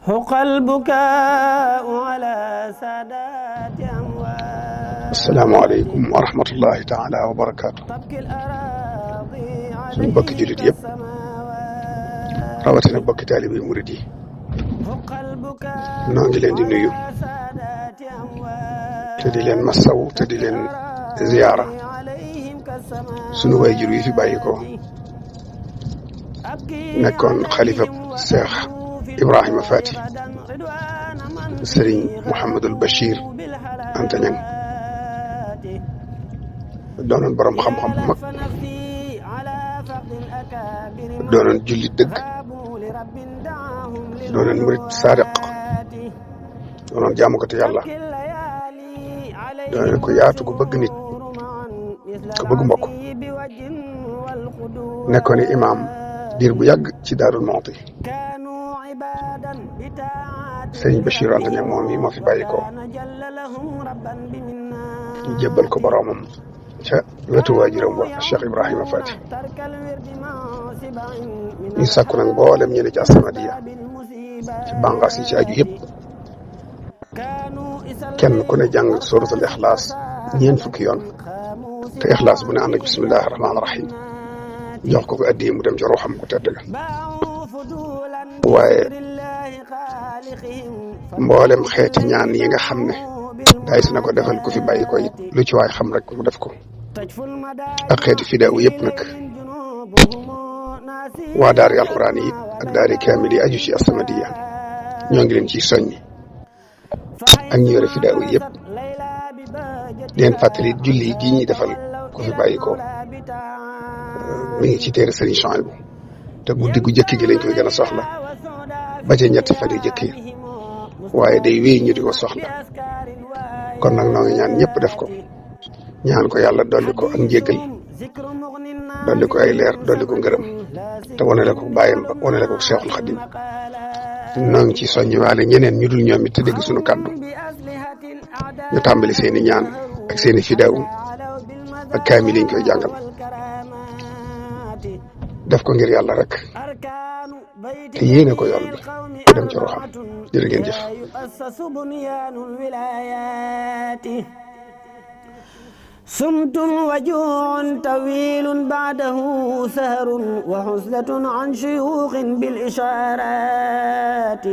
حق البكاء على سادات أموات. السلام عليكم ورحمة الله تعالى وبركاته. تبكي الأراضي suñu bokki عليهم jullit yëpp كالسماوات. rawatina bokki taalibe murid yi حق البكاء noo ngi leen di nuyu على سادات أموات. te di leen massaw te di leen ziyaara عليهم كالسماوات. suñu waajur yi fi bàyyi ko nekkoon xalifa Cheikh Ibrahima Fati Serigne Mouhamadul Bachir Anta Niang doonoon borom xam-xam bu mag doonoon jullit dëgg doonoon murid saadiq doonoon jaamukatu yàlla doonoon ko yaatu ku bëgg nit ku bëgg mbokk nekkoon imaam diir bu yàgg ci Daarul Muxti sëriñ Bachir Anta Niang moom yi moo fi bàyyi ko ñu jébbal ko boroomam ca wetu waajuram wa Cheikh Ibrahima Fati ñu sàkku nag mboolem ñene ci As-Samadiyya ci bànqaas yi ci aju yëpp kenn ku ne jàng suratul Ixlaas ñeent fukki yoon te Ixlaas bu ne ànd ak bismillahi rahmaani rahim jox ko addi mu dem ci ruuxam ku tedd ga waaye mboolem xeeti ñaan yi nga xam ne daay si na ko defal ku fi bàyyi ko it lu ci waay xam rek mu def ko ak xeeti fidaaw yëpp nag waa daari alxuraan yi ak daari kaamil yi aju ci As-Samadiyya ñoo ngi leen ciy soññi ak ñi yore fidaaw yi yëpp leen fàttali julli gi ñuy defal ku fi bàyyi ko mi ngi ci téere Sëriñ Suhaybu te guddi gu jëkk gi lañ koy gën a soxla ba ca ñetti fan yu jëkk yi waaye day wéy ñu di ko soxla kon nag noo ngi ñaan ñëpp def ko ñaan ko yàlla dolli ko ak njéggal dolli ko ay leer dolli ko ngërëm te wanale ko bàyyam ba wanale ko Seexul Xadim noo ngi ci soññi waale ñeneen ñu dul ñoom it te dégg suñu kàddu ñu tàmbali seeni ñaan ak seeni fidaaw ak kaamil yi ñu koy jàngal def ko ngir yàlla rek te yéene ko yoon bi dem ci ruuxam jërë ngeen jëf. صمت وجوع طويل بعده سهر وحزلة عن شيوخ بالإشارات